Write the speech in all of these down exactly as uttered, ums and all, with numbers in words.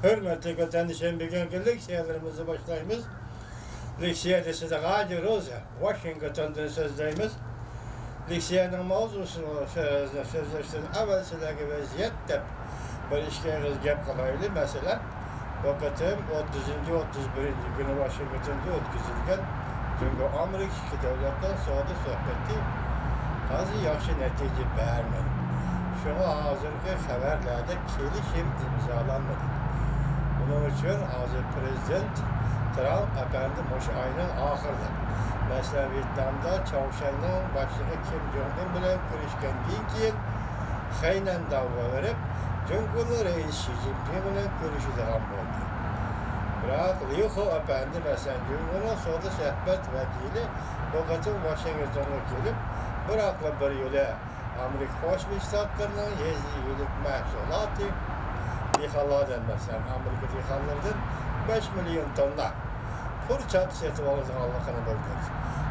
ھۆرمەتلىك ۋەتەندىشىم، بۈگۈنكى لېكسىيەلىرىمىزنى باشلايمىز. لېكسىيە دېسە، رادىيو روزا، ۋاشىنگتوندىن سۆزلەيمىز. لېكسىيەنىڭ ماۋزۇسىنى سۆز-، سۆزلەشتىن ئەۋۋەل سىلەرگە ۋەزىيەت دەپ بىر ئىككى ئېغىز گەپ قىلايلى. مەسىلەن، بۇ قېتىم ئوتتۇزىنچى، ئوتتۇز بىرىنچى كۈنى ۋاشىنگتوندا ئۆتكۈزۈلگەن جۇڭگو ئامېرىكا ئىككى دۆلەتنىڭ سودا سۆھبىتى تازا ياخشى نەتىجە بەرمىدى. شۇڭا ھازىرقى خەۋەرلەردە كېلىشىم ئىمزالانمىدى. بۇنىڭ ئۈچۈن ھازىر پىرېزىدېنت ترامپ ئەپەندى مۇشۇ ئاينىڭ ئاخىرىدا، مەسىلەن، ۋيېتنامدا چاۋشيەننىڭ باشلىقى كىم جوڭ ئىن بىلەن كۆرۈشكەندىن كېيىن، خەينەنداۋغا بېرىپ، جۇڭگونىڭ رەئىسى شى جىنپىڭ بىلەن كۆرۈشىدىغان بولدى. بىراق، ليۇ خو ئەپەندى، مەسىلەن، جۇڭگونىڭ سودا سۆھبەت ۋەكىلى بۇ قېتىم ۋاشىنگتونغا كېلىپ، بىراقلا بىر يولى ئامېرىكا قوشما شتاتلىرىنىڭ يېزا ئىگىلىك مەھسۇلاتى، دېھقانلاردىن، مەسىلەن، ئامېرىكا دېھقانلىرىدىن بەش مىليون توننا پۇرچاق سېتىۋالىدىغانلىقىنى بىلدۈردى.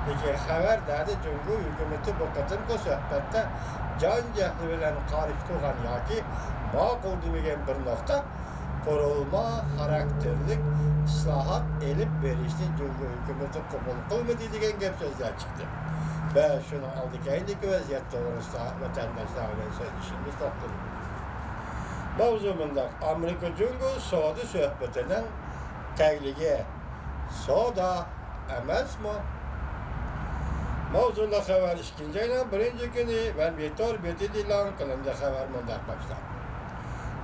لېكىن خەۋەرلەردە جۇڭگو ھۆكۈمىتى بۇ قېتىمقى سۆھبەتتە جان-جەھلى بىلەن قارشى تۇرغان ياكى ماقۇل دېمىگەن بىر نۇقتا، قۇرۇلما خاراكتېرلىك ئىسلاھات ئېلىپ بېرىشنى جۇڭگو ھۆكۈمىتى قوبۇل قىلمىدى دېگەن گەپ-سۆزلەر چىقتى. مەن شۇنىڭ ئالدى-كەينىدىكى ۋەزىيەت توغرىسىدا ۋەتەنداشلار بىلەن سۆزلىشىشىمنى توختىتىمەن. ماۋزۇ مۇنداق: ئامېرىكا جۇڭگو سودا سۆھبىتىنىڭ تەگلىكى سودا ئەمەسمۇ؟ ماۋزۇلۇق خەۋەر ئىككىنچى ئاينىڭ بىرىنچى كۈنى مەنبە تور بېتىدە ئېلان قىلىندى. خەۋەر مۇنداق باشلاندى: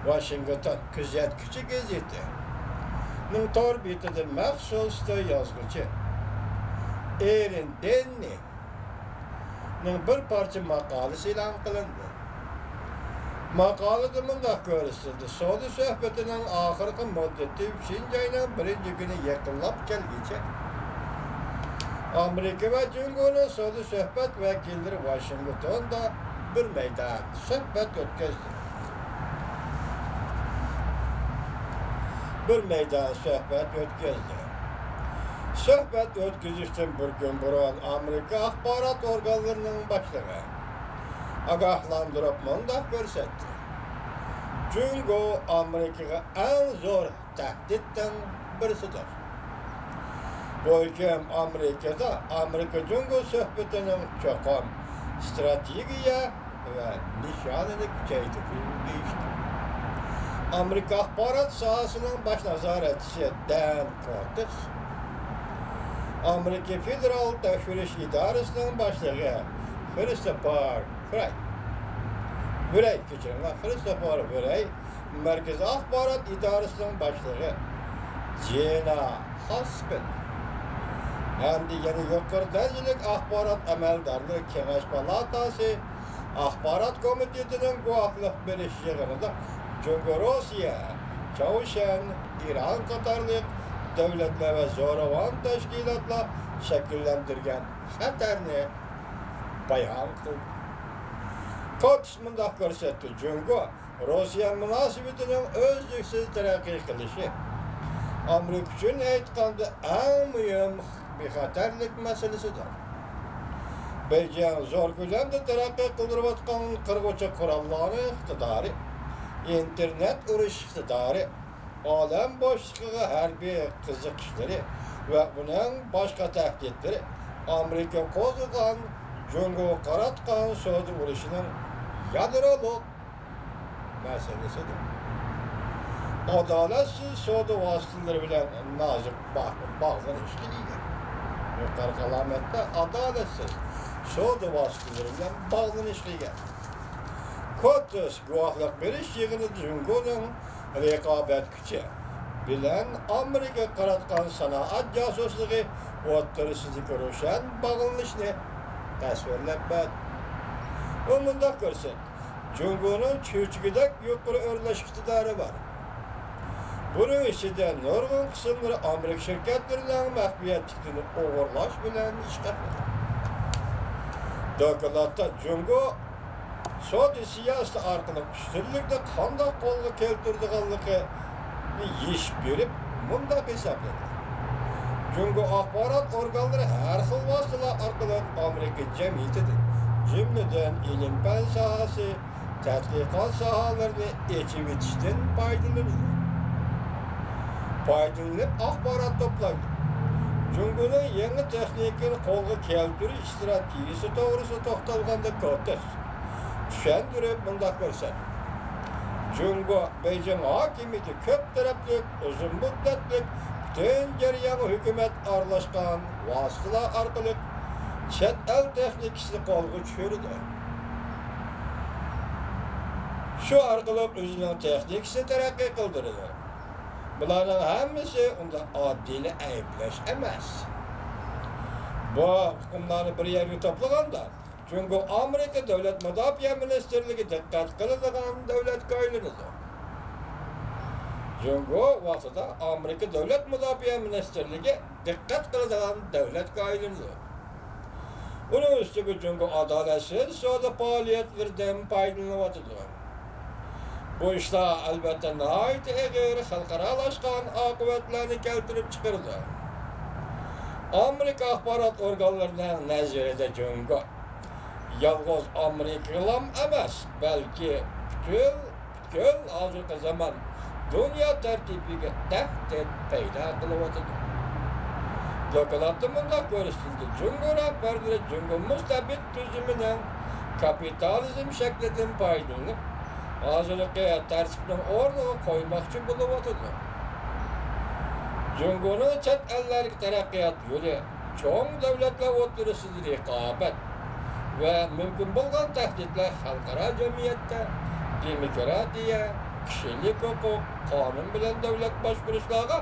ۋاشىنگتون كۆزەتكۈچى گېزىتىنىڭ تور بېتىدە مەخسۇس يازغۇچى ئېرىن دېننى نىڭ بىر پارچە ماقالىسى ئېلان قىلىندى. ماقالىدە مۇنداق كۆرسىتىلدى: سودا سۆھبىتىنىڭ ئاخىرقى مۇددىتى ئۈچىنچى ئاينىڭ بىرىنچى كۈنى يېقىنلاپ كەلگۈچە، ئامېرىكا ۋە جۇڭگونىڭ سودا سۆھبەت ۋەكىللىرى ۋاشىنگتوندا بىر مەيدان سۆھبەت ئۆتكۈزدى. بىر مەيدان سۆھبەت ئۆتكۈزدى. سۆھبەت ئۆتكۈزۈشتىن بىر كۈن بۇرۇن ئامېرىكا ئاخبارات ئورگانلىرىنىڭ باشلىقى ئاگاھلاندۇرۇپ مۇنداق كۆرسەتتى: جۇڭگو ئامېرىكىغا ئەڭ زور تەھدىتنىڭ بىرسىدۇر. بۇ ھۆكۈم ئامېرىكىدا ئامېرىكا جۇڭگو سۆھبىتىنىڭ چوقۇم ئىستراتېگىيە ۋە نىشانىنى كۈچەيتىدۇ دېيىشتى. ئامېرىكا ئاخبارات ساھەسىنىڭ باش نازارەتچىسى دەن كورتېس، ئامېرىكا فېدېرال تەكشۈرۈش ئىدارىسىنىڭ باشلىقى خرىستوفېر فراي، ۋىرەي، كەچۈرۈڭلار، خرىستوفېر ۋىرەي، مەركىزىي ئاخبارات ئىدارىسىنىڭ باشلىقى جېنا خاسپىن ھەمدە يەنە يۇقىرى دەرىجىلىك ئاخبارات ئەمەلدارلىرى كېڭەش پالاتاسى ئاخبارات كومىتېتىنىڭ گۇۋاھلىق بېرىش يىغىنىدا جۇڭگو، روسىيە، چاۋشيەن، ئىران قاتارلىق دۆلەتلەر ۋە زوراۋان تەشكىلاتلار شەكىللەندۈرگەن خەتەرنى بايان قىلدى. كورتېس مۇنداق كۆرسەتتى: جۇڭگو روسىيە مۇناسىۋىتىنىڭ ئۈزلۈكسىز تەرەققىي قىلىشى ئامېرىكا ئۈچۈن ئېيتقاندا ئەڭ مۇھىم بىخەتەرلىك مەسىلىسىدۇر. بېيجىڭ زور كۆلەمدە تەرەققىي قىلدۇرۇۋاتقان قىرغۇچى قوراللارنىڭ ئىقتىدارى، ئىنتېرنېت ئۇرۇش ئىقتىدارى، ئالەم بوشلۇقىغا ھەربىي قىزىقىشلىرى ۋە ئۇنىڭ باشقا تەھدىتلىرى ئامېرىكا قوزغىغان جۇڭگوغا قاراتقان سودا ئۇرۇشىنىڭ يادرولۇق مەسىلىسىدۇر. ئادالەتسىز سودا ۋاسىتىلىرى بىلەن نازۇك باغ-، باغلىنىشقا ئىگە. يۇقىرىقى ئالامەتلەر ئادالەتسىز سودا ۋاسىتىلىرى بىلەن باغلىنىشقا ئىگە. كورتېس گۇۋاھلىق بېرىش يىغىنىدا جۇڭگونىڭ رىقابەت كۈچى بىلەن ئامېرىكىغا قاراتقان سانائەت جاسۇسلۇقى ئوتتۇرىسىدىكى روشەن باغلىنىشنى تەسۋىرلەپ بەردى. ئۇ مۇنداق كۆرسەتتى: جۇڭگونىڭ چۆچىكىدەك يۇقىرى ئۆرلەش ئىقتىدارى بار. بۇنىڭ ئىچىدە نۇرغۇن قىسىملىرى ئامېرىكا شىركەتلىرىنىڭ مەخپىيەتلىكلىرىنى ئوغرىلاش بىلەن ئىشقا ئاشىدۇ. دوكلاتتا جۇڭگو سودا سىياسىتى ئارقىلىق ئۈستۈنلۈكنى قانداق قولغا كەلتۈرىدىغانلىقىنى يېشىپ بېرىپ، مۇنداق ھېسابلىدى: جۇڭگو ئاخبارات ئورگانلىرى ھەر خىل ۋاسىتىلەر ئارقىلىق ئامېرىكا جەمئىيىتىدىن، جۈملىدىن ئىلىم-پەن ساھەسى، تەتقىقات ساھەلىرىنى ئېچىۋېتىشتىن پايدىلىنىدۇ. پايدىلىنىپ ئاخبارات توپلايدۇ. جۇڭگونىڭ يېڭى تېخنىكىنى قولغا كەلتۈرۈش ئىستراتېگىيىسى توغرىسىدا توختالغاندا كورتېس چۈشەندۈرۈپ مۇنداق كۆرسەتتى: جۇڭگو بېيجىڭ ھاكىمىيىتى كۆپ تەرەپلىك، ئۇزۇن مۇددەتلىك، پۈتۈن جەريانغا ھۆكۈمەت ئارىلاشقان ۋاسىتىلەر ئارقىلىق چەت ئەل تېخنىكىسىنى قولغا چۈشۈرىدۇ. شۇ ئارقىلىق ئۆزىنىڭ تېخنىكىسىنى تەرەققىي قىلدۇرىدۇ. بۇلارنىڭ ھەممىسى ئۇنداق ئاددىيلا ئەيىبلەش ئەمەس. بۇ ئۇقۇملارنى بىر يەرگە توپلىغاندا، جۇڭگو ئامېرىكا دۆلەت مۇداپىئە مىنىستىرلىكى دىققەت قىلىدىغان دۆلەتكە ئايلىنىدۇ. جۇڭگو ۋاقتىدا ئامېرىكا دۆلەت مۇداپىئە مىنىستىرلىكى دىققەت قىلىدىغان دۆلەتكە ئايلىنىدۇ. ئۇنىڭ ئۈستىگە جۇڭگو ئادالەتسىز سودا پائالىيەتلىرىدىن پايدىلىنىۋاتىدۇ. بۇ ئىشلار، ئەلۋەتتە، ناھايىتى ئېغىر خەلقئارالاشقان ئاقىۋەتلەرنى كەلتۈرۈپ چىقىرىدۇ. ئامېرىكا ئاخبارات ئورگانلىرىنىڭ نەزىرىدە جۇڭگو يالغۇز ئامېرىكىغىلام ئەمەس، بەلكى پۈتۈن پۈتكۈل ھازىرقى زامان دۇنيا تەرتىپىگە تەھدىت پەيدا قىلىۋاتىدۇ. دوكلاتتا مۇنداق كۆرسىتىلدى: جۇڭگو رەھبەرلىرى جۇڭگو مۇستەبىت تۈزۈمىنىڭ كاپىتالىزم شەكلىدىن پايدىلىنىپ، ھازىرقى تەرتىپنىڭ ئورنىغا قويماقچى بولۇۋاتىدۇ. جۇڭگونىڭ چەت ئەللەرگە تەرەققىيات يولى، چوڭ دۆلەتلەر ئوتتۇرىسىدا رىقابەت ۋە مۇمكىن بولغان تەھدىتلەر خەلقئارا جەمئىيەتتە دېموكراتىيە، كىشىلىك ھوقۇق، قانۇن بىلەن دۆلەت باشقۇرۇشلارغا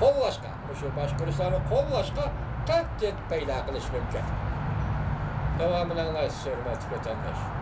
قوللاشقا، مۇشۇ باشقۇرۇشلارنى قوللاشقا تەھدىت پەيدا قىلىشى مۇمكىن. داۋامىنى ئاڭلايسىز، ھۆرمەتلىك ۋەتەنداش.